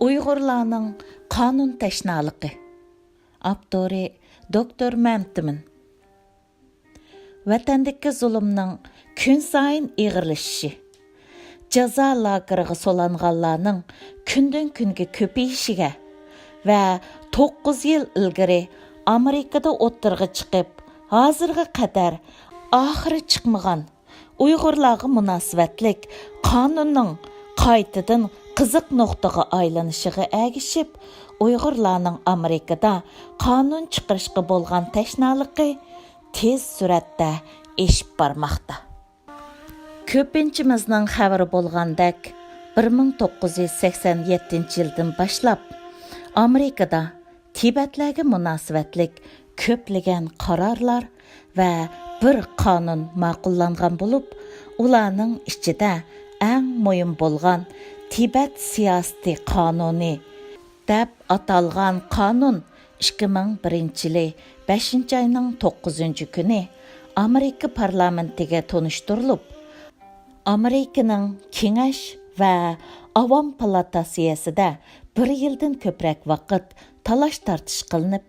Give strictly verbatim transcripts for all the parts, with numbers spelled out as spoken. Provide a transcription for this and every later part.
ئۇيغۇرلارنىڭ قانۇن تەشنالىقى. ئاپتورى دوكتور مەمتىمىن. ۋەتەندىكى زۇلۇمنىڭ كۈنسايىن ئېغىرلىشىشى، جازا لاگېرىغا سولانغانلارنىڭ كۈندىن-كۈنگە كۆپىيىشىگە ۋە توققۇز يىل ئىلگىرى ئامېرىكىدا ئوتتۇرىغا چىقىپ، ھازىرغا قەدەر ئاخىرى چىقمىغان ئۇيغۇرلارغا مۇناسىۋەتلىك قانۇننىڭ قايتىدىن قىزىق نۇقتىغا ئايلىنىشىغا ئەگىشىپ، ئۇيغۇرلارنىڭ ئامېرىكىدا قانۇن چىقىرىشقا بولغان تەشنالىقى تېز سۈرئەتتە ئېشىپ بارماقتا. كۆپىنچىمىزنىڭ خەۋىرى بولغاندەك، بىر مىڭ توققۇز يۈز سەكسەن يەتتىنچى يىلدىن باشلاپ ئامېرىكىدا تىبەتلەرگە مۇناسىۋەتلىك كۆپلىگەن قارارلار ۋە بىر قانۇن ماقۇللانغان بولۇپ، ئۇلارنىڭ ئىچىدە ئەڭ مۇھىم بولغان تىبەت سىياسىتى قانۇنى دەپ ئاتالغان قانۇن ئىككى مىڭ بىرىنچى يىلى بەشىنچى ئاينىڭ توققۇزىنچى كۈنى ئامېرىكا پارلامېنتىگە تونۇشتۇرۇلۇپ، ئامېرىكىنىڭ كېڭەش ۋە ئاۋام پالاتاسىيەسىدە بىر يىلدىن كۆپرەك ۋاقىت تالاش-تارتىش قىلىنىپ،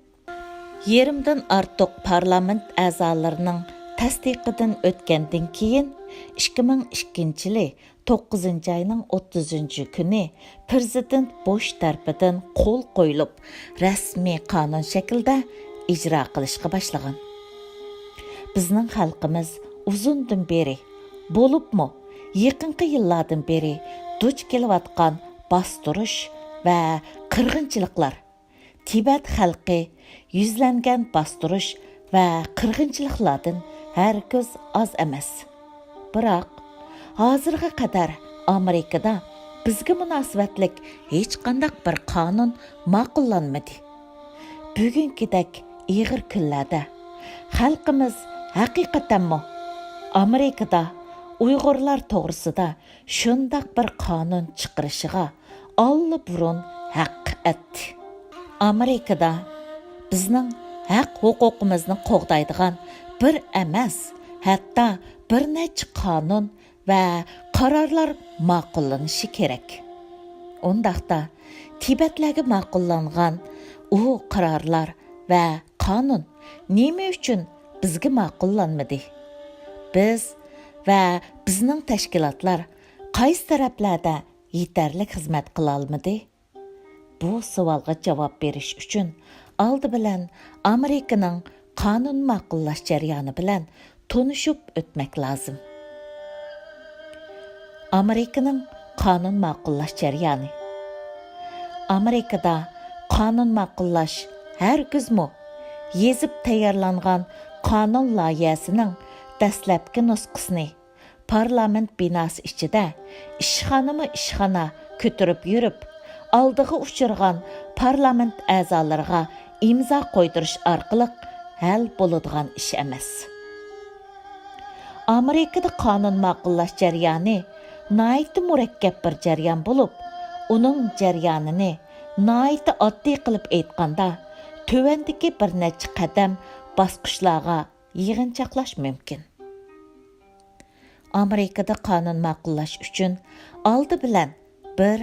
يېرىمدىن ئارتۇق پارلامېنت ئەزالىرىنىڭ تەستىقىدىن ئۆتكەندىن كېيىن، ئىككى مىڭ ئىككىنچى يىلى توققۇزىنچى ئاينىڭ ئوتتۇزىنچى كۈنى پىرېزىدېنت بۇش تەرىپىدىن قول قويۇلۇپ، رەسمىي قانۇن شەكلىدە ئىجرا قىلىشقا باشلىغان. بىزنىڭ خەلقىمىز ئۇزۇندىن بېرى، بولۇپمۇ يېقىنقى يىللاردىن بېرى دۇچ كېلىۋاتقان باستۇرۇش ۋە قىرغىنچىلىقلار، تىبەت خەلقى يۈزلەنگەن باستۇرۇش ۋە قىرغىنچىلىقلاردىن ھەرگىز ئاز ئەمەس. بىراق، ھازىرغا قەدەر ئامېرىكىدا بىزگە مۇناسىۋەتلىك ھېچقانداق بىر قانۇن ماقۇللانمىدى. بۈگۈنكىدەك ئېغىر كۈنلەردە خەلقىمىز ھەقىقەتەنمۇ ئامېرىكىدا ئۇيغۇرلار توغرىسىدا شۇنداق بىر قانۇن چىقىرىشىغا ئاللىبۇرۇن ھەق ئەتتى. ئامېرىكىدا بىزنىڭ ھەق-ھوقۇقىمىزنى قوغدايدىغان بىر ئەمەس، ھەتتا بىر نەچچە قانۇن ۋە قارارلار ماقۇللىنىشى كېرەك. ئۇنداقتا، تىبەتلەرگە ماقۇللانغان ئۇ قارارلار ۋە قانۇن نېمە ئۈچۈن بىزگە ماقۇللانمىدى؟ بىز ۋە بىزنىڭ تەشكىلاتلار قايسى تەرەپلەردە يېتەرلىك خىزمەت قىلالمىدى؟ بۇ سوئالغا جاۋاب بېرىش ئۈچۈن ئالدى بىلەن ئامېرىكىنىڭ قانۇن ماقۇللاش جەريانى بىلەن تونۇشۇپ ئۆتمەك لازىم. ئامېرىكىنىڭ قانۇن ماقۇللاش جەريانى. ئامېرىكىدا قانۇن ماقۇللاش ھەرگىزمۇ يېزىپ تەييارلانغان قانۇن لايىھەسىنىڭ دەسلەپكى نۇسخىسىنى پارلامېنت بىناسى ئىچىدە ئىشخانىمۇ ئىشخانا كۆتۈرۈپ يۈرۈپ، ئالدىغا ئۇچرىغان پارلامېنت ئەزالىرىغا ئىمزا قويدۇرۇش ئارقىلىق ھەل بولىدىغان ئىش ئەمەس. ئامېرىكىدا قانۇن ماقۇللاش جەريانى ناھايىتى مۇرەككەپ بىر جەريان بولۇپ، ئۇنىڭ جەريانىنى ناھايىتى ئاددىي قىلىپ ئېيتقاندا، تۆۋەندىكى بىر نەچچە قەدەم باسقۇچلارغا يىغىنچاقلاش مۇمكىن. ئامېرىكىدا قانۇن ماقۇللاش ئۈچۈن ئالدى بىلەن بىر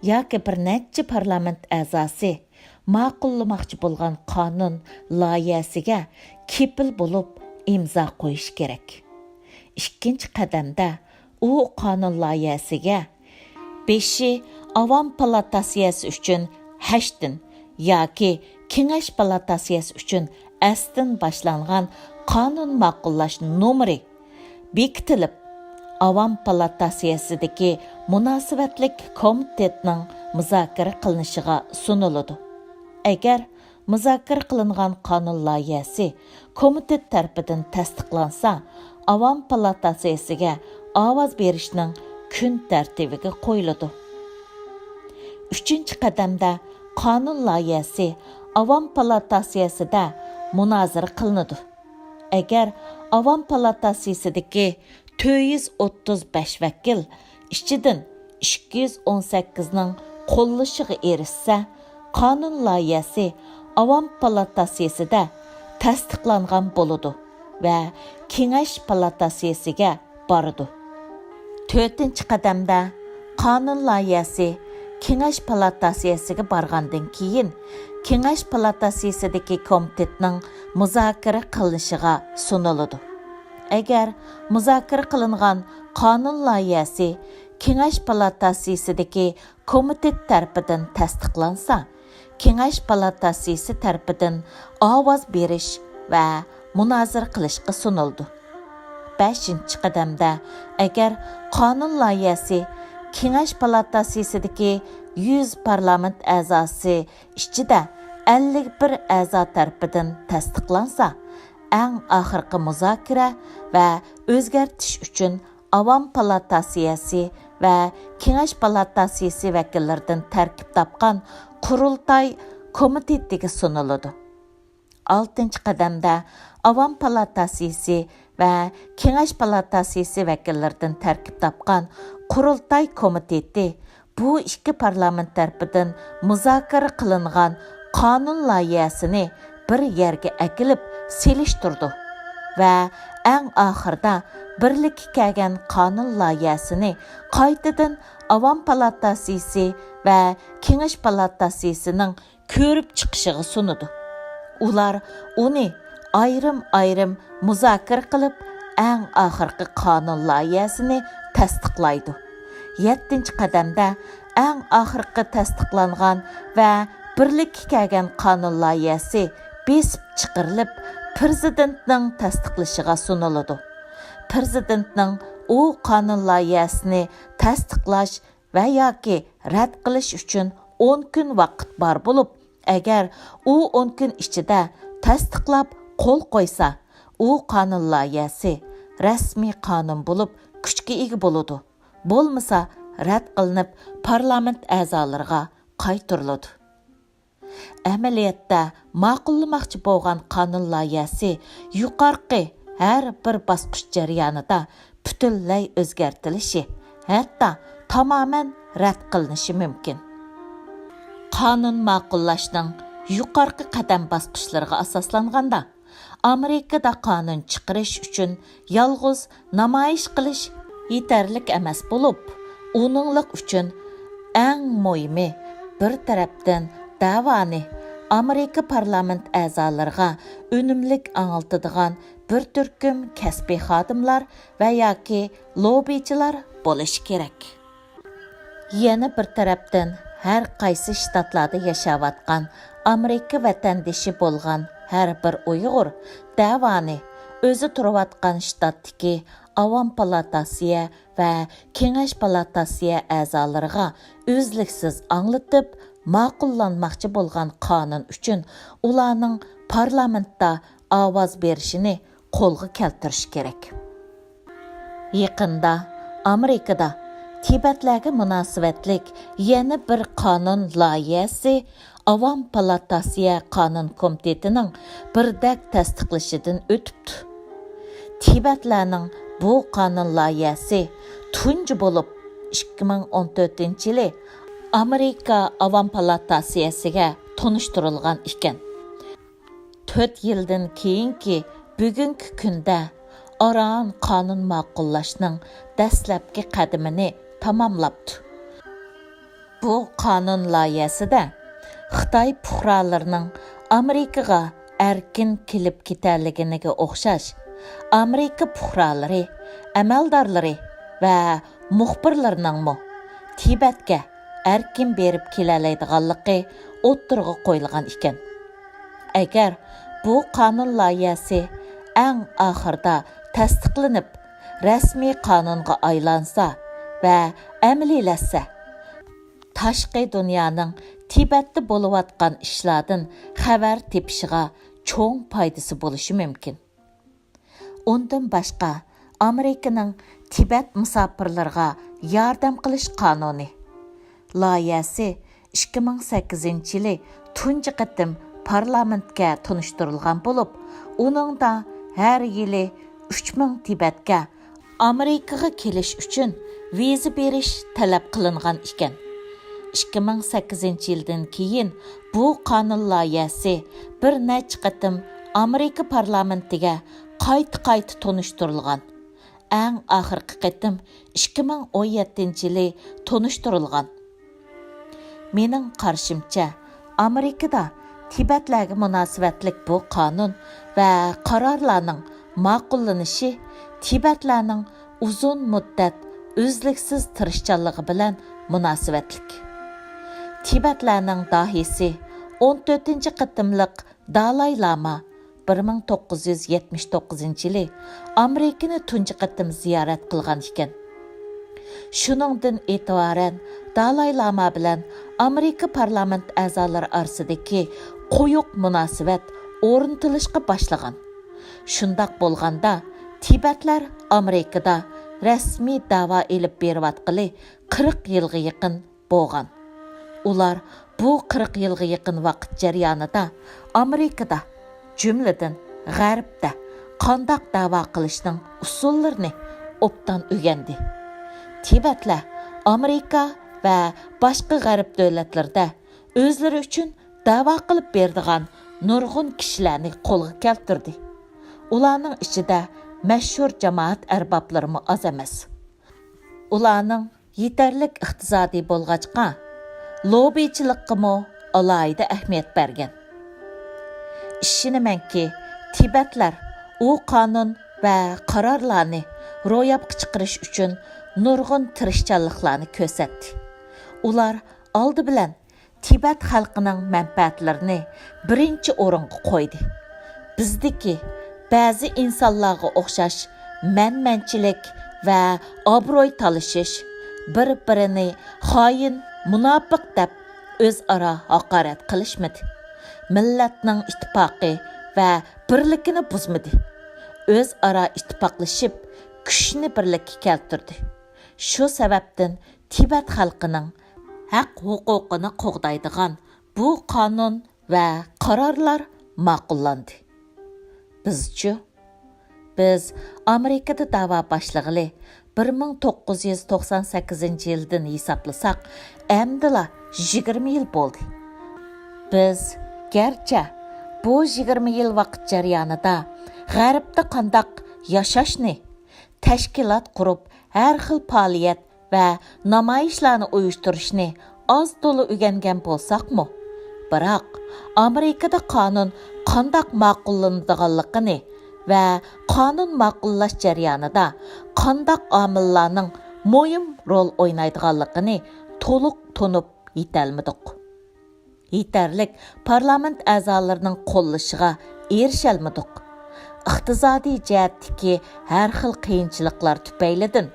ياكى بىر نەچچە پارلامېنت ئەزاسى ماقۇللىماقچى بولغان قانۇن لايىھەسىگە كېپىل بولۇپ ئىمزا قويۇشى كېرەك. ئىككىنچى قەدەمدە ئۇ قانۇن لايىھەسىگە بېشى ئاۋام پالاتاسىيەسى ئۈچۈن ھەشتىن ياكى كېڭەش پالاتاسىيەسى ئۈچۈن ئەستىن باشلانغان قانۇن ماقۇللاش نومۇرى بېكىتىلىپ، ئاۋام پالاتاسىيەسىدىكى مۇناسىۋەتلىك كومىتېتنىڭ مۇزاكىرە قىلىنىشىغا سۇنۇلىدۇ. ئەگەر مۇزاكىرە قىلىنغان قانۇن لايىھەسى كومىتېت تەرىپىدىن تەستىقلانسا، ئاۋام پالاتاسىيەسىگە ئاۋاز بېرىشنىڭ كۈن تەرتىبىگە قويۇلىدۇ. ئۈچىنچى قەدەمدە قانۇن لايىھەسى ئاۋام پالاتاسىيەسىدە مۇنازىرە قىلىنىدۇ. ئەگەر ئاۋام پالاتاسىيىسىدىكى تۆت يۈز ئوتتۇز بەش ۋەكىل ئىچىدىن ئىككى يۈز ئون سەككىزنىڭ قوللىشىغا ئېرىشسە، قانۇن لايىھەسى ئاۋام پالاتاسىيىسىدە تەستىقلانغان بولىدۇ ۋە كېڭەش پالاتاسىيىسىگە بارىدۇ. تۆتىنچى قەدەمدە قانۇن لايىھەسى كېڭەش پالاتاسىيەسىگە بارغاندىن كېيىن، كېڭەش پالاتاسىيەسىدىكى كومىتېتنىڭ مۇزاكىرە قىلىنىشىغا سۇنۇلىدۇ. ئەگەر مۇزاكىرە قىلىنغان قانۇن لايىھەسى كېڭەش پالاتاسىيەسىدىكى كومىتېت تەرىپىدىن تەستىقلانسا، كېڭەش پالاتاسىيىسى تەرىپىدىن ئاۋاز بېرىش ۋە مۇنازىرە قىلىشقا سۇنۇلىدۇ. بەشىنچى قەدەمدە، ئەگەر قانۇن لايىھەسى كېڭەش پالاتاسىيىسىدىكى يۈز پارلامېنت ئەزاسى ئىچىدە ئەللىك بىر ئەزا تەرىپىدىن تەستىقلانسا، ئەڭ ئاخىرقى مۇزاكىرە ۋە ئۆزگەرتىش ئۈچۈن ئاۋام پالاتاسىيەسى ۋە كېڭەش پالاتاسىيىسى ۋەكىللىرىدىن تەركىب تاپقان قۇرۇلتاي كومىتېتىگە سۇنۇلىدۇ. ئالتىنچى قەدەمدە ئاۋام پالاتاسىيىسى ۋە كېڭەش پالاتاسىيىسى ۋەكىللىرىدىن تەركىب تاپقان قۇرۇلتاي كومىتېتى بۇ ئىككى پارلامېنت تەرىپىدىن مۇزاكىرە قىلىنغان قانۇن لايىھەسىنى بىر يەرگە ئەكېلىپ سېلىشتۇرىدۇ ۋە ئەڭ ئاخىرىدا بىرلىككە كەلگەن قانۇن لايىھەسىنى قايتىدىن ئاۋام پالاتاسىيىسى ۋە كېڭەش پالاتاسىيىسىنىڭ كۆرۈپ چىقىشىغا سۇنىدۇ. ئۇلار ئۇنى ئايرىم-ئايرىم مۇزاكىرە قىلىپ، ئەڭ ئاخىرقى قانۇن لايىھەسىنى تەستىقلايدۇ. يەتتىنچى قەدەمدە ئەڭ ئاخىرقى تەستىقلانغان ۋە بىرلىككە كەلگەن قانۇن لايىھەسى بېسىپ چىقىرىلىپ، پىرېزىدېنتنىڭ تەستىقلىشىغا سۇنۇلىدۇ. پىرېزىدېنتنىڭ ئۇ قانۇن لايىھەسىنى تەستىقلاش ۋە ياكى رەت قىلىش ئۈچۈن ئون كۈن ۋاقىت بار بولۇپ، ئەگەر ئۇ ئون كۈن ئىچىدە تەستىقلاپ قول قويسا، ئۇ قانۇن لايىھەسى رەسمىي قانۇن بولۇپ كۈچكە ئىگە بولىدۇ. بولمىسا، رەت قىلىنىپ، پارلامېنت ئەزالىرىغا قايتۇرۇلىدۇ. ئەمەلىيەتتە، ماقۇللىماقچى بولغان قانۇن لايىھەسى يۇقارقى ھەر بىر باسقۇچ جەريانىدا پۈتۈنلەي ئۆزگەرتىلىشى، ھەتتا تامامەن رەت قىلىنىشى مۇمكىن. قانۇن ماقۇللاشنىڭ يۇقارقى قەدەم باسقۇچلىرىغا ئاساسلانغاندا، ئامېرىكىدا قانۇن چىقىرىش ئۈچۈن يالغۇز نامايىش قىلىش يېتەرلىك ئەمەس بولۇپ، ئۇنىڭلىق ئۈچۈن ئەڭ مۇھىمى، بىر تەرەپتىن دەۋانى ئامېرىكا پارلامېنت ئەزالىرىغا ئۈنۈملۈك ئاڭلىتىدىغان بىر تۈركۈم كەسپىي خادىملار ۋە ياكى لوببىچىلار بولۇشى كېرەك. يەنە بىر تەرەپتىن، ھەر قايسى شتاتلاردا ياشاۋاتقان ئامېرىكا ۋەتەندىشى بولغان ھەر بىر ئۇيغۇر دەۋانى ئۆزى تۇرۇۋاتقان شتاتتىكى ئاۋام پالاتاسىيە ۋە كېڭەش پالاتاسىيە ئەزالىرىغا ئۈزلۈكسىز ئاڭلىتىپ، ماقۇللانماقچى بولغان قانۇن ئۈچۈن ئۇلارنىڭ پارلامېنتتا ئاۋاز بېرىشىنى قولغا كەلتۈرۈش كېرەك. يېقىندا ئامېرىكىدا تىبەتلەرگە مۇناسىۋەتلىك يەنە بىر قانۇن لايىھەسى ئاۋام پالاتاسىيە قانۇن كومىتېتىنىڭ بىردەك تەستىقلىشىدىن ئۆتۈپتۇ. تىبەتلەرنىڭ بۇ قانۇن لايىھەسى تۇنجى بولۇپ ئىككى مىڭ ئون تۆتىنچى يىلى ئامېرىكا ئاۋام پالاتاسىيەسىگە تونۇشتۇرۇلغان ئىكەن. تۆت يىلدىن كېيىنكى بۈگۈنكى كۈندە ئاران قانۇن ماقۇللاشنىڭ دەسلەپكى قەدىمىنى تاماملاپتۇ. بۇ قانۇن لايىھەسىدە خىتاي پۇقرالىرىنىڭ ئامېرىكىغا ئەركىن كېلىپ كېتەلىگىنىگە ئوخشاش، ئامېرىكا پۇقرالىرى، ئەمەلدارلىرى ۋە مۇخبىرلىرىنىڭمۇ تىبەتكە ئەركىن بېرىپ كېلەلەيدىغانلىقى ئوتتۇرىغا قويۇلغان ئىكەن. ئەگەر بۇ قانۇن لايىھەسى ئەڭ ئاخىرىدا تەستىقلىنىپ، رەسمىي قانۇنغا ئايلانسا ۋە ئەمەلىيلەشسە، تاشقى دۇنيانىڭ تىبەتتە بولۇۋاتقان ئىشلاردىن خەۋەر تېپىشىغا چوڭ پايدىسى بولۇشى مۇمكىن. ئۇندىن باشقا، ئامېرىكىنىڭ تىبەت مۇساپىرلىرىغا ياردەم قىلىش قانۇنى لايىھەسى ئىككى مىڭ سەككىزىنچى يىلى تۇنجى قېتىم پارلامېنتكە تونۇشتۇرۇلغان بولۇپ، ئۇنىڭدا ھەر يىلى ئۈچ مىڭ تىبەتكە ئامېرىكىغا كېلىش ئۈچۈن ۋىزا بېرىش تەلەپ قىلىنغان ئىكەن. ئىككى مىڭ سەككىزىنچى يىلدىن كېيىن بۇ قانۇن لايىھەسى بىر نەچچە قېتىم ئامېرىكا پارلامېنتىگە قايتا-قايتا تونۇشتۇرۇلغان. ئەڭ ئاخىرقى قېتىم ئىككى مىڭ ئون يەتتىنچى يىلى تونۇشتۇرۇلغان. مېنىڭ قارىشىمچە، ئامېرىكىدا تىبەتلەرگە مۇناسىۋەتلىك بۇ قانۇن ۋە قارارلارنىڭ ماقۇللىنىشى تىبەتلەرنىڭ ئۇزۇن مۇددەت ئۈزلۈكسىز تىرىشچانلىقى بىلەن مۇناسىۋەتلىك. تىبەتلەرنىڭ داھىيسى، ئون تۆتىنچى قېتىملىق دالاي لاما بىر مىڭ توققۇز يۈز يەتمىش توققۇزىنچى يىلى ئامېرىكىنى تۇنجى قېتىم زىيارەت قىلغان ئىكەن. شۇنىڭدىن ئېتىبارەن دالاي لاما بىلەن ئامېرىكا پارلامېنت ئەزالىرى ئارىسىدىكى قويۇق مۇناسىۋەت ئورنىتىلىشقا باشلىغان. شۇنداق بولغاندا، تىبەتلەر ئامېرىكىدا رەسمىي دەۋا ئېلىپ بېرىۋاتقىلى قىرىق يىلغا يېقىن بولغان. ئۇلار بۇ قىرىق يىلغا يېقىن ۋاقىت جەريانىدا ئامېرىكىدا، جۈملىدىن غەربتە قانداق دەۋا قىلىشنىڭ ئۇسۇللىرىنى ئوبدان ئۆگەندى. تىبەتلەر ئامېرىكا ۋە باشقا غەرب دۆلەتلىرىدە ئۆزلىرى ئۈچۈن دەۋا قىلىپ بېرىدىغان نۇرغۇن كىشىلەرنى قولغا كەلتۈردى. ئۇلارنىڭ ئىچىدە مەشھۇر جامائەت ئەربابلىرىمۇ ئاز ئەمەس. ئۇلارنىڭ يېتەرلىك ئىقتىسادى بولغاچقا، لوببىچىلىققىمۇ ئالاھىدە ئەھمىيەت بەرگەن. ئىشىنىمەنكى، تىبەتلەر ئۇ قانۇن ۋە قارارلارنى روياپقا چىقىرىش ئۈچۈن نۇرغۇن تىرىشچانلىقلارنى كۆرسەتتى. ئۇلار ئالدى بىلەن تىبەت خەلقىنىڭ مەنپەئەتلىرىنى بىرىنچى ئورۇنغا قويدى. بىزدىكى بەزى ئىنسانلارغا ئوخشاش مەنمەنچىلىك ۋە ئابرۇي تالىشىش، بىر-بىرىنى خائىن، مۇناپىق دەپ ئۆزئارا ھاقارەت قىلىشمىدى. مىللەتنىڭ ئىتتىپاقى ۋە بىرلىكىنى بۇزمىدى. ئۆزئارا ئىتتىپاقلىشىپ، كۈچنى بىرلىككە كەلتۈردى. شۇ سەۋەبتىن تىبەت خەلقىنىڭ ھەق-ھوقۇقىنى قوغدايدىغان بۇ قانۇن ۋە قارارلار ماقۇللاندى. بىزچۇ؟ بىز ئامېرىكىدا دەۋا باشلىغىلى بىر مىڭ توققۇز يۈز توقسان سەككىزىنچى يىلدىن ھېسابلىساق، ئەمدىلا يىگىرمە يىل بولدى. بىز گەرچە بۇ يىگىرمە يىل ۋاقىت جەريانىدا غەربتە قانداق ياشاشنى، تەشكىلات قۇرۇپ، ھەر خىل پائالىيەت ۋە نامايىشلارنى ئۇيۇشتۇرۇشنى ئاز-تولا ئۆگەنگەن بولساقمۇ، بىراق ئامېرىكىدا قانۇن قانداق ماقۇللىنىدىغانلىقىنى ۋە قانۇن ماقۇللاش جەريانىدا قانداق ئامىللارنىڭ مۇھىم رول ئوينايدىغانلىقىنى تولۇق تونۇپ يېتەلمىدۇق. يېتەرلىك پارلامېنت ئەزالىرىنىڭ قوللىشىغا ئېرىشەلمىدۇق. ئىقتىسادىي جەھەتتىكى ھەر خىل قىيىنچىلىقلار تۈپەيلىدىن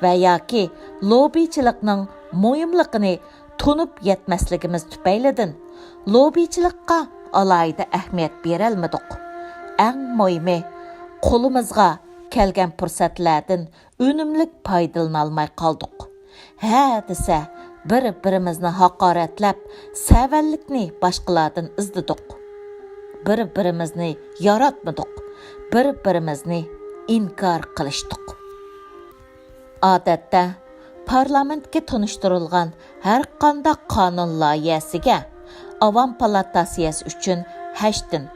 ۋە ياكى لوببىچىلىقنىڭ مۇھىملىقىنى تونۇپ يەتمەسلىكىمىز تۈپەيلىدىن لوببىچىلىققا ئالاھىدە ئەھمىيەت بېرەلمىدۇق. ئەڭ مۇھىمى، قولىمىزغا كەلگەن پۇرسەتلەردىن ئۈنۈملۈك پايدىلىنالماي قالدۇق. ھە دېسە، بىر-بىرىمىزنى ھاقارەتلەپ، سەۋەنلىكنى باشقىلاردىن ئىزدىدۇق. بىر-بىرىمىزنى ياراتمىدۇق. بىر-بىرىمىزنى ئىنكار قىلىشتۇق. ئادەتتە، پارلامېنتكە تونۇشتۇرۇلغان ھەرقانداق قانۇن لايىھەسىگە ئاۋام پالاتاسى ئۈچۈن ھەشتىن،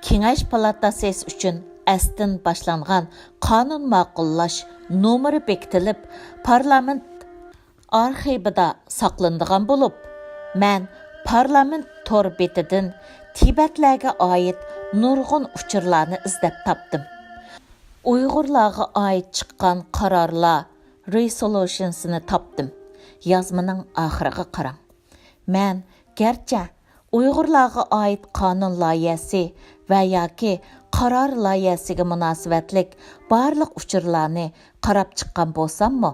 كېڭەش پالاتاسى ئۈچۈن ئەستىن باشلانغان قانۇن ماقۇللاش نومۇرى بېكىتىلىپ، پارلامېنت ئارخىۋىدا ساقلىنىدىغان بولۇپ، مەن پارلامېنت تور بېتىدىن تىبەتلەرگە ئائىت نۇرغۇن ئۇچۇرلارنى ئىزدەپ تاپتىم. ئۇيغۇرلارغا ئائىت چىققان قارارلار رېزولۇشنسىنى تاپتىم. يازمىنىڭ ئاخىرىغا قاراڭ. مەن گەرچە ئۇيغۇرلارغا ئائىت قانۇن لايىھەسى ۋە ياكى قارار لايىھەسىگە مۇناسىۋەتلىك بارلىق ئۇچۇرلارنى قاراپ چىققان بولساممۇ،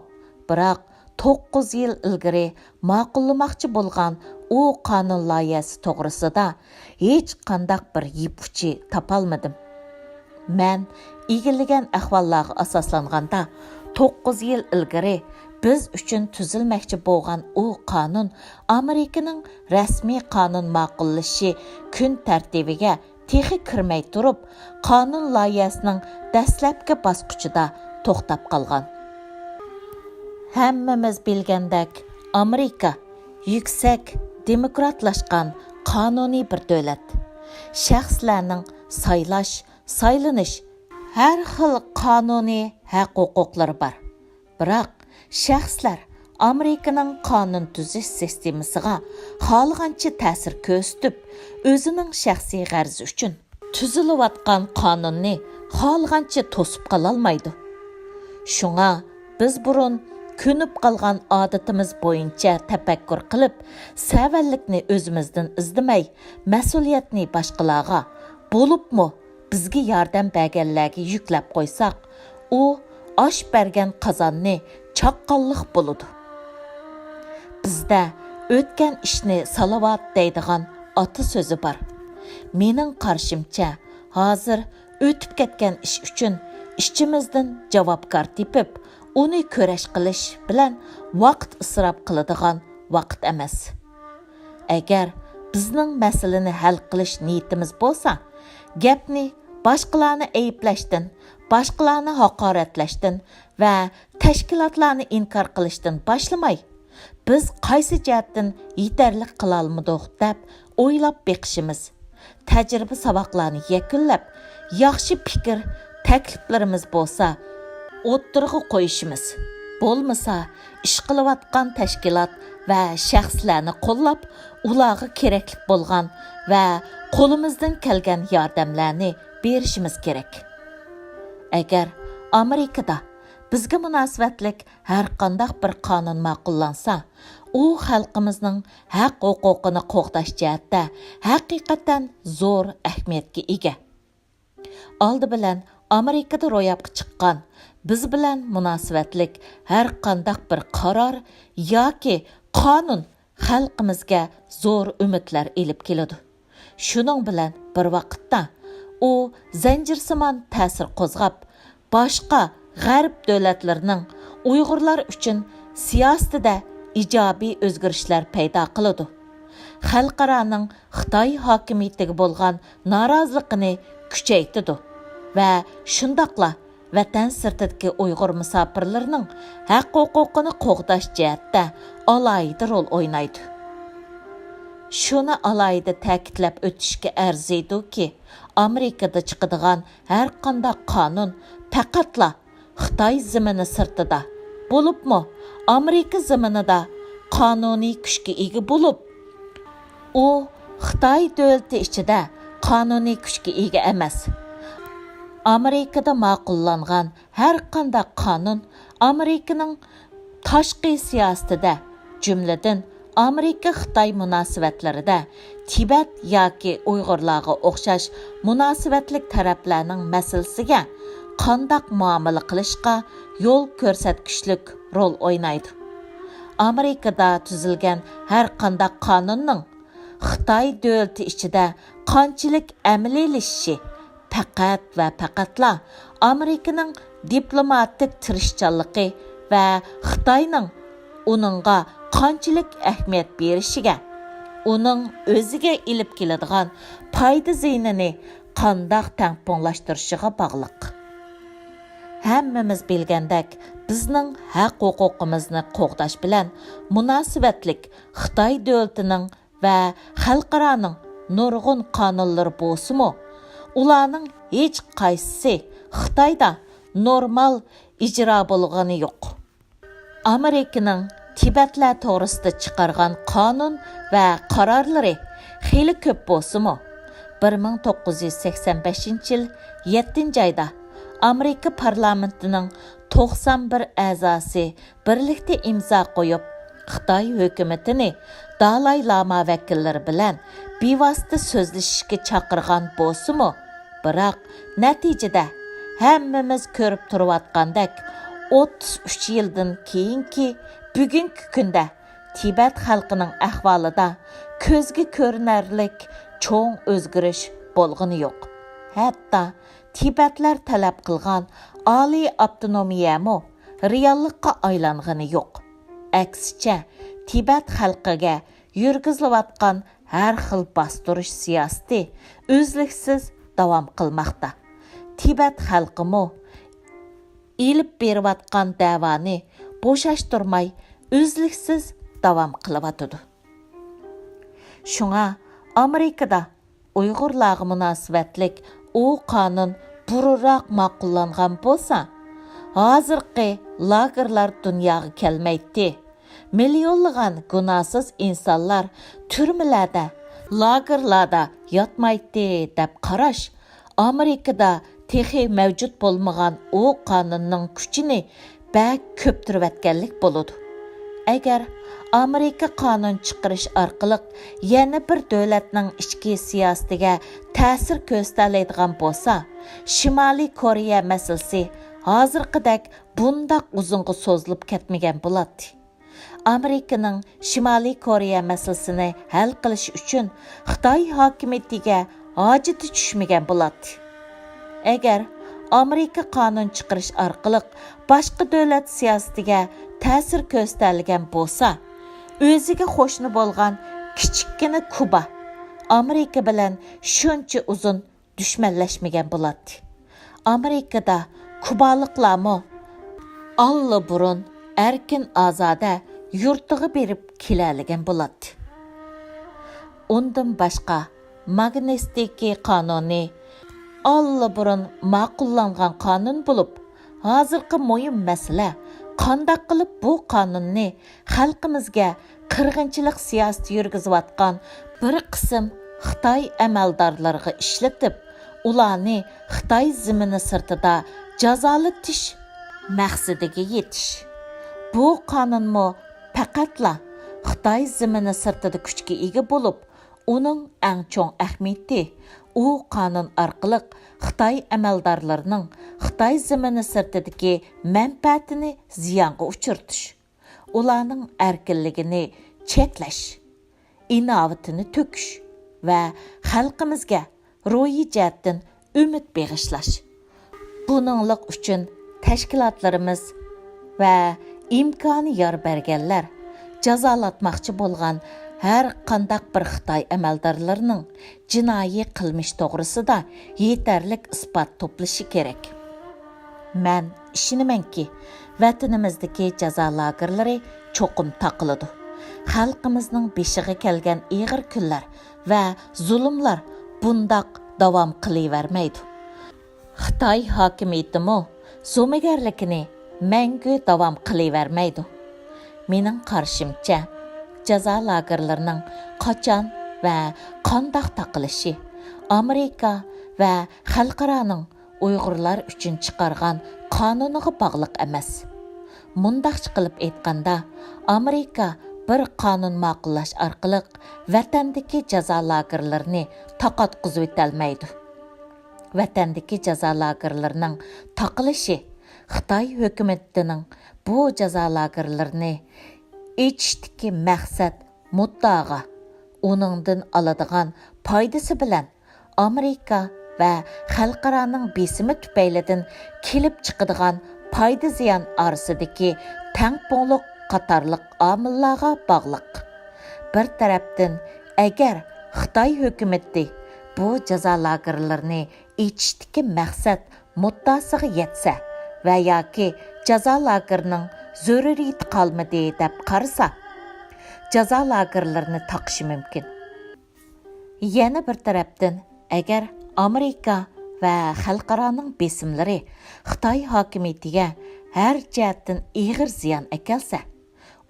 بىراق توققۇز يىل ئىلگىرى ماقۇللىماقچى بولغان ئۇ قانۇن لايىھەسى توغرىسىدا ھېچقانداق بىر يىپ ئۇچى تاپالمىدىم. مەن ئىگىلىگەن ئەھۋاللارغا ئاساسلانغاندا، توققۇز يىل ئىلگىرى بىز ئۈچۈن تۈزۈلمەكچى بولغان ئۇ قانۇن ئامېرىكىنىڭ رەسمىي قانۇن ماقۇللىشى كۈن تەرتىپىگە تېخى كىرمەي تۇرۇپ، قانۇن لايىھەسىنىڭ دەسلەپكى باسقۇچىدا توختاپ قالغان. ھەممىمىز بىلگەندەك، ئامېرىكا يۈكسەك دېموكراتلاشقان قانۇنىي بىر دۆلەت. شەخسلەرنىڭ سايلاش، سايلىنىش، ھەر خىل قانۇنىي ھەق-ھوقۇقلىرى بار. بىراق شەخسلەر ئامېرىكىنىڭ قانۇن تۈزۈش سىستېمىسىغا خالىغانچە تەسىر كۆرسىتىپ، ئۆزىنىڭ شەخسىي غەرىزى ئۈچۈن تۈزۈلۈۋاتقان قانۇننى خالىغانچە توسۇپ قالالمايدۇ. شۇڭا بىز بۇرۇن كۆنۈپ قالغان ئادىتىمىز بويىچە تەپەككۇر قىلىپ، سەۋەنلىكنى ئۆزىمىزدىن ئىزدىمەي، مەسئۇلىيەتنى باشقىلارغا، بولۇپمۇ بىزگە ياردەم بەرگەنلەرگە يۈكلەپ قويساق، ئۇ ئاش بەرگەن قازاننى چاققانلىق بولىدۇ. بىزدە «ئۆتكەن ئىشنى سالاۋات» دەيدىغان ئاتا سۆزى بار. مېنىڭ قارىشىمچە، ھازىر ئۆتۈپ كەتكەن ئىش ئۈچۈن ئىچىمىزدىن جاۋابكار تېپىپ، ئۇنى كۈرەش قىلىش بىلەن ۋاقىت ئىسراپ قىلىدىغان ۋاقىت ئەمەس. ئەگەر بىزنىڭ مەسىلىنى ھەل قىلىش نىيىتىمىز بولسا، گەپنى باشقىلارنى ئەيىبلەشتىن، باشقىلارنى ھاقارەتلەشتىن ۋە تەشكىلاتلارنى ئىنكار قىلىشتىن باشلىماي، بىز قايسى جەھەتتىن يېتەرلىك قىلالمىدۇق دەپ ئويلاپ بېقىشىمىز، تەجرىبە ساۋاقلارنى يەكۈنلەپ، ياخشى پىكىر، تەكلىپلىرىمىز بولسا ئوتتۇرىغا قويۇشىمىز، بولمىسا ئىش قىلىۋاتقان تەشكىلات ۋە شەخسلەرنى قوللاپ، ئۇلارغا كېرەكلىك بولغان ۋە قولىمىزدىن كەلگەن ياردەملەرنى بېرىشىمىز كېرەك. ئەگەر ئامېرىكىدا بىزگە مۇناسىۋەتلىك ھەرقانداق بىر قانۇن ماقۇللانسا، ئۇ خەلقىمىزنىڭ ھەق-ھوقۇقىنى قوغداش جەھەتتە ھەقىقەتەن زور ئەھمىيەتكە ئىگە. ئالدى بىلەن ئامېرىكىدا روياپقا چىققان بىز بىلەن مۇناسىۋەتلىك ھەرقانداق بىر قارار ياكى قانۇن خەلقىمىزگە زور ئۈمىدلەر ئېلىپ كېلىدۇ. شۇنىڭ بىلەن بىر ۋاقىتتا، ئۇ زەنجىرسىمان تەسىر قوزغاپ، باشقا غەرب دۆلەتلىرىنىڭ ئۇيغۇرلار ئۈچۈن سىياسىتىدە ئىجابىي ئۆزگىرىشلەر پەيدا قىلىدۇ. خەلقئارانىڭ خىتاي ھاكىمىيىتىگە بولغان نارازىلىقىنى كۈچەيتىدۇ ۋە شۇنداقلا ۋەتەن سىرتىدىكى ئۇيغۇر مۇساپىرلىرىنىڭ ھەق-ھوقۇقىنى قوغداش جەھەتتە ئالاھىدە رول ئوينايدۇ. شۇنى ئالاھىدە تەكىتلەپ ئۆتۈشكە ئەرزىيدۇكى، ئامېرىكىدا چىقىدىغان ھەرقانداق قانۇن پەقەتلا خىتاي زېمىنى سىرتىدا، بولۇپمۇ ئامېرىكا زېمىنىدا قانۇنىي كۈچكە ئىگە بولۇپ، ئۇ خىتاي دۆلىتى ئىچىدە قانۇنىي كۈچكە ئىگە ئەمەس. ئامېرىكىدا ماقۇللانغان ھەرقانداق قانۇن ئامېرىكىنىڭ تاشقى سىياسىتىدە، جۈملىدىن ئامېرىكا-خىتاي مۇناسىۋەتلىرىدە، تىبەت ياكى ئۇيغۇرلارغا ئوخشاش مۇناسىۋەتلىك تەرەپلەرنىڭ مەسىلىسىگە قانداق مۇئامىلە قىلىشقا يول كۆرسەتكۈچلۈك رول ئوينايدۇ. ئامېرىكىدا تۈزۈلگەن ھەرقانداق قانۇننىڭ خىتاي دۆلىتى ئىچىدە قانچىلىك ئەمەلىيلىشىشى پەقەت ۋە پەقەتلا ئامېرىكىنىڭ دىپلوماتىك تىرىشچانلىقى ۋە خىتاينىڭ ئۇنىڭغا قانچىلىك ئەھمىيەت بېرىشىگە، ئۇنىڭ ئۆزىگە ئېلىپ كېلىدىغان پايدا-زىيىنىنى قانداق تەڭپۇڭلاشتۇرۇشىغا باغلىق. ھەممىمىز بىلگەندەك، بىزنىڭ ھەق-ھوقۇقىمىزنى قوغداش بىلەن مۇناسىۋەتلىك خىتاي دۆلىتىنىڭ ۋە خەلقئارانىڭ نۇرغۇن قانۇنلىرى بولسىمۇ، ئۇلارنىڭ ھېچقايسىسى خىتايدا نورمال ئىجرا بولغىنى يوق. ئامېرىكىنىڭ تىبەتلەر توغرىسىدا چىقارغان قانۇن ۋە قارارلىرى خېلى كۆپ بولسىمۇ، بىر مىڭ توققۇز يۈز سەكسەن بەشىنچى يىل يەتتىنچى ئايدا ئامېرىكا پارلامېنتىنىڭ توقسان بىر ئەزاسى بىرلىكتە ئىمزا قويۇپ، خىتاي ھۆكۈمىتىنى دالاي لاما ۋەكىللىرى بىلەن بىۋاسىتە سۆزلىشىشكە چاقىرغان بولسىمۇ، بىراق نەتىجىدە ھەممىمىز كۆرۈپ تۇرۇۋاتقاندەك، ئوتتۇز ئۈچ يىلدىن كېيىنكى بۈگۈنكى كۈندە تىبەت خەلقىنىڭ ئەھۋالىدا كۆزگە كۆرۈنەرلىك چوڭ ئۆزگىرىش بولغىنى يوق. ھەتتا تىبەتلەر تەلەپ قىلغان ئالىي ئاپتونومىيەمۇ رېئاللىققا ئايلانغىنى يوق. ئەكسىچە، تىبەت خەلقىگە يۈرگۈزۈلۈۋاتقان ھەر خىل باستۇرۇش سىياسىتى ئۈزلۈكسىز داۋام قىلماقتا. تىبەت خەلقىمۇ ئېلىپ بېرىۋاتقان دەۋانى بوشاشتۇرماي ئۈزلۈكسىز داۋام قىلىۋاتىدۇ. شۇڭا ئامېرىكىدا ئۇيغۇرلارغا مۇناسىۋەتلىك ئۇ قانۇن بۇرۇنراق ماقۇللانغان بولسا، ھازىرقى لاگېرلار دۇنياغا كەلمەيتتى. مىليونلىغان گۇناھسىز ئىنسانلار تۈرمىلەردە، لاگېرلاردا ياتمايتتى دەپ قاراش ئامېرىكىدا تېخى مەۋجۇت بولمىغان ئۇ قانۇننىڭ كۈچىنى بەك كۆپتۈرۈۋەتكەنلىك بولىدۇ. ئەگەر ئامېرىكا قانۇن چىقىرىش ئارقىلىق يەنە بىر دۆلەتنىڭ ئىچكى سىياسىتىگە تەسىر كۆرسىتەلەيدىغان بولسا، شىمالىي كورېيە مەسىلىسى ھازىرقىدەك بۇنداق ئۇزۇنغا سوزۇلۇپ كەتمىگەن بولاتتى. ئامېرىكىنىڭ شىمالىي كورېيە مەسىلىسىنى ھەل قىلىش ئۈچۈن خىتاي ھاكىمىيىتىگە ھاجىتى چۈشمىگەن بولاتتى. ئەگەر ئامېرىكا قانۇن چىقىرىش ئارقىلىق باشقا دۆلەت سىياسىتىگە تەسىر كۆرسىتەلىگەن بولسا، ئۆزىگە قوشنا بولغان كىچىككىنە كۇبا ئامېرىكا بىلەن شۇنچە ئۇزۇن دۈشمەنلەشمىگەن بولاتتى. ئامېرىكىدا كۇبالىقلارمۇ ئاللىبۇرۇن ئەركىن ئازادە يۇرتىغا بېرىپ كېلەلىگەن بولاتتى. ئۇندىن باشقا، ماگنىتسكىي قانۇنى ئاللىبۇرۇن ماقۇللانغان قانۇن بولۇپ، ھازىرقى مۇھىم مەسىلە، قانداق قىلىپ بۇ قانۇننى خەلقىمىزگە قىرغىنچىلىق سىياسىتى يۈرگۈزۈۋاتقان بىر قىسىم خىتاي ئەمەلدارلىرىغا ئىشلىتىپ، ئۇلارنى خىتاي زېمىنى سىرتىدا جازالىتىش مەقسىتىگە يېتىش. بۇ قانۇنمۇ پەقەتلا خىتاي زېمىنى سىرتىدا كۈچكە ئىگە بولۇپ، ئۇنىڭ ئەڭ چوڭ ئەھمىيىتى، ئۇ قانۇن ئارقىلىق خىتاي ئەمەلدارلىرىنىڭ خىتاي زېمىنى سىرتىدىكى مەنپەئەتىنى زىيانغا ئۇچرىتىش، ئۇلارنىڭ ئەركىنلىكىنى چەكلەش، ئىناۋىتىنى تۆكۈش ۋە خەلقىمىزگە روھىي جەھەتتىن ئۈمىد بېغىشلاش. بۇنىڭلىق ئۈچۈن تەشكىلاتلىرىمىز ۋە ئىمكانى يار بەرگەنلەر جازالاتماقچى بولغان ھەر قانداق بىر خىتاي ئەمەلدارلىرىنىڭ جىنايى قىلمىش توغرىسىدا يېتەرلىك ئىسپات توپلىشى كېرەك. مەن ئىشىنىمەنكى، ۋەتىنىمىزدىكى جازا لاگېرلىرى چوقۇم تاقىلىدۇ. خەلقىمىزنىڭ بېشىغا كەلگەن ئېغىر كۈنلەر ۋە زۇلۇملار بۇنداق داۋام قىلىۋەرمەيدۇ. خىتاي ھاكىمىيىتىمۇ زومىگەرلىكىنى مەڭگۈ داۋام قىلىۋەرمەيدۇ. مېنىڭ قارىشىمچە، جازا لاگېرلىرىنىڭ قاچان ۋە قانداق تاقىلىشى ئامېرىكا ۋە خەلقئارانىڭ ئۇيغۇرلار ئۈچۈن چىقارغان قانۇنىغا باغلىق ئەمەس. مۇنداقچە قىلىپ ئېيتقاندا، ئامېرىكا بىر قانۇن ماقۇللاش ئارقىلىق ۋەتەندىكى جازا لاگېرلىرىنى تاقاتقۇزۇۋېتەلمەيدۇ. ۋەتەندىكى جازا لاگېرلىرىنىڭ تاقىلىشى خىتاي ھۆكۈمىتىنىڭ بۇ جازا لاگېرلىرىنى ئېچىشتىكى مەقسەت مۇددىئاغا، ئۇنىڭدىن ئالىدىغان پايدىسى بىلەن ئامېرىكا ۋە خەلقئارانىڭ بېسىمى تۈپەيلىدىن كېلىپ چىقىدىغان پايدا-زىيان ئارىسىدىكى تەڭپۇڭلۇق قاتارلىق ئامىللارغا باغلىق. بىر تەرەپتىن، ئەگەر خىتاي ھۆكۈمىتى بۇ جازا لاگېرلىرىنى ئېچىشتىكى مەقسەت مۇددىئاسىغا يەتسە ۋە ياكى جازا لاگېرىنىڭ زۆرۈرىيىتى قالمىدى دەپ قارىسا، جازا لاگېرلىرىنى تاقىشى مۇمكىن. يەنە بىر تەرەپتىن، ئەگەر ئامېرىكا ۋە خەلقئارانىڭ بېسىملىرى خىتاي ھاكىمىيىتىگە ھەر جەھەتتىن ئېغىر زىيان ئەكەلسە،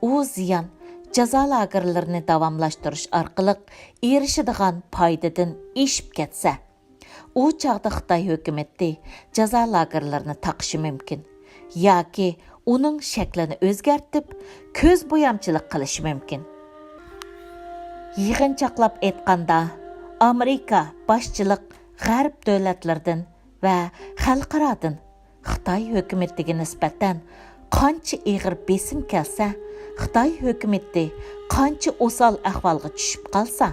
ئۇ زىيان جازا لاگېرلىرىنى داۋاملاشتۇرۇش ئارقىلىق ئېرىشىدىغان پايدىدىن ئېشىپ كەتسە، ئۇ چاغدا خىتاي ھۆكۈمىتى جازا لاگېرلىرىنى تاقىشى مۇمكىن ياكى ئۇنىڭ شەكلىنى ئۆزگەرتىپ، كۆزبويامچىلىق قىلىشى مۇمكىن. يىغىنچاقلاپ ئېيتقاندا، ئامېرىكا باشچىلىق غەرب دۆلەتلىرىدىن ۋە خەلقئارادىن خىتاي ھۆكۈمىتىگە نىسبەتەن قانچە ئېغىر بېسىم كەلسە، خىتاي ھۆكۈمىتى قانچە ئوسال ئەھۋالغا چۈشۈپ قالسا،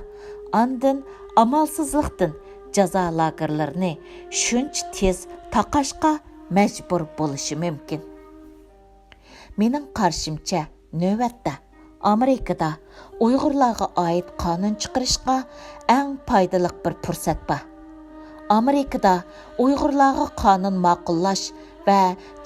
ئاندىن ئامالسىزلىقتىن جازا لاگېرلىرىنى شۇنچە تېز تاقاشقا مەجبۇر بولۇشى مۇمكىن. مېنىڭ قارىشىمچە، نۆۋەتتە ئامېرىكىدا ئۇيغۇرلارغا ئائىت قانۇن چىقىرىشقا ئەڭ پايدىلىق بىر پۇرسەت بار. ئامېرىكىدا ئۇيغۇرلارغا قانۇن ماقۇللاش ۋە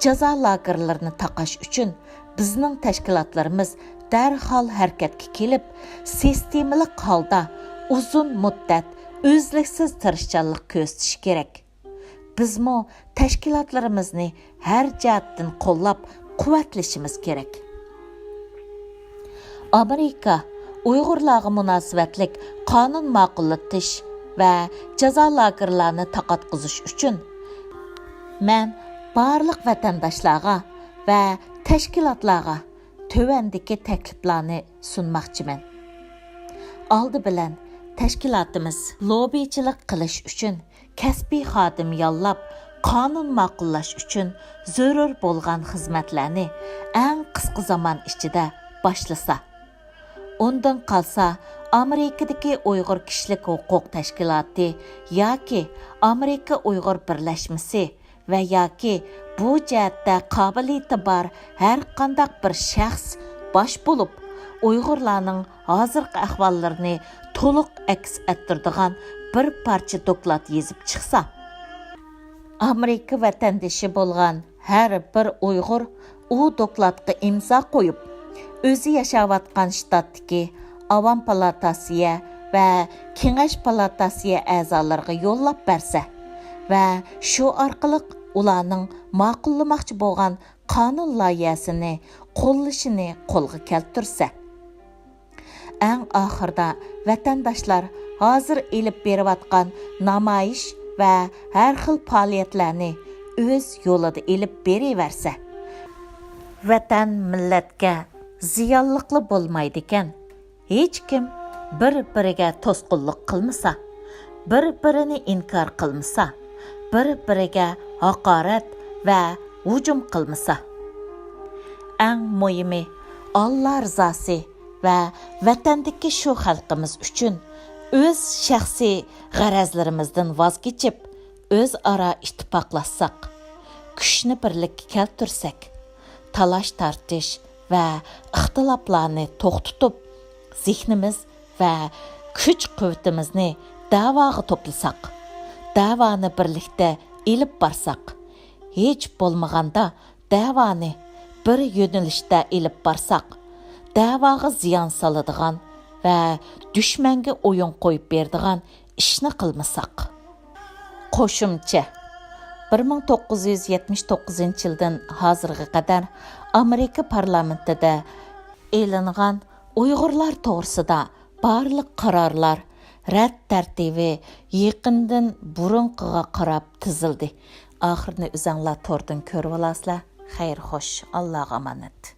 جازا لاگېرلىرىنى تاقاش ئۈچۈن بىزنىڭ تەشكىلاتلىرىمىز دەرھال ھەرىكەتكە كېلىپ، سىستېمىلىق ھالدا ئۇزۇن مۇددەت ئۈزلۈكسىز تىرىشچانلىق كۆرسىتىشى كېرەك. بىزمۇ تەشكىلاتلىرىمىزنى ھەر جەھەتتىن قوللاپ قۇۋۋەتلىشىمىز كېرەك. ئامېرىكا ئۇيغۇرلارغا مۇناسىۋەتلىك قانۇن ماقۇللىتىش ۋە جازا لاگېرلارنى تارقاتقۇزۇش ئۈچۈن مەن بارلىق ۋەتەنداشلارغا ۋە تەشكىلاتلارغا تۆۋەندىكى تەكلىپلارنى سۇنماقچىمەن. ئالدى بىلەن، تەشكىلاتىمىز لوببىچىلىق قىلىش ئۈچۈن كەسپىي خادىم ياللاپ، قانۇن ماقۇللاش ئۈچۈن زۆرۈر بولغان خىزمەتلەرنى ئەڭ قىسقا زامان ئىچىدە باشلىسا. ئۇندىن قالسا، ئامېرىكىدىكى ئۇيغۇر كىشىلىك ھوقۇق تەشكىلاتى ياكى ئامېرىكا ئۇيغۇر بىرلەشمىسى ۋە ياكى بۇ جەھەتتە قابىلىيىتى بار ھەر قانداق بىر شەخس باش بولۇپ، ئۇيغۇرلارنىڭ ھازىرقى ئەھۋاللىرىنى تولۇق ئەكس ئەتتۈرىدىغان بىر پارچە دوكلات يېزىپ چىقسا، ئامېرىكا ۋەتەندىشى بولغان ھەر بىر ئۇيغۇر ئۇ دوكلاتقا ئىمزا قويۇپ، ئۆزى ياشاۋاتقان شتاتتىكى ئاۋام پالاتاسىيە ۋە كېڭەش پالاتاسىيە ئەزالىرىغا يوللاپ بەرسە ۋە شۇ ئارقىلىق ئۇلارنىڭ ماقۇللىماقچى بولغان قانۇن لايىھەسىنى قوللىشىنى قولغا كەلتۈرسە. ئەڭ ئاخىرىدا ۋەتەنداشلار ھازىر ئېلىپ بېرىۋاتقان نامايىش ۋە ھەر خىل پائالىيەتلەرنى ئۆز يولىدا ئېلىپ بېرىۋەرسە، ۋەتەن، مىللەتكە زىيانلىقلا بولمايدىكەن. ھېچكىم بىر-بىرىگە توسقۇنلۇق قىلمىسا، بىر-بىرىنى ئىنكار قىلمىسا، بىر-بىرىگە ھاقارەت ۋە ھۇجۇم قىلمىسا. ئەڭ مۇھىمى، ئاللا رىزاسى ۋە ۋەتەندىكى شۇ خەلقىمىز ئۈچۈن ئۆز شەخسىي غەرەزلىرىمىزدىن ۋاز كېچىپ، ئۆزئارا ئىتتىپاقلاشساق، كۈچنى بىرلىككە كەلتۈرسەك، تالاش-تارتىش ۋە ئىختىلاپلارنى توختىتىپ، زېھنىمىز ۋە كۈچ-قۇۋۋىتىمىزنى دەۋاغا توپلىساق، دەۋانى بىرلىكتە ئېلىپ بارساق، ھېچ بولمىغاندا دەۋانى بىر يۆنىلىشتە ئېلىپ بارساق، دەۋاغا زىيان سالىدىغان ۋە دۈشمەنگە ئويۇن قويۇپ بېرىدىغان ئىشنى قىلمىساق. قوشۇمچە، بىر مىڭ توققۇز يۈز يەتمىش توققۇزىنچى يىلدىن ھازىرغا قەدەر ئامېرىكا پارلامېنتىدا ئېلىنغان ئۇيغۇرلار توغرىسىدا بارلىق قارارلار رەت تەرتىپى يېقىندىن بۇرۇنقىغا قاراپ تىزىلدى. ئاخىرىنى ئۆزەڭلار توردىن كۆرۈۋالارسىلەر. خەير خوش، ئاللاغا ئامانەت.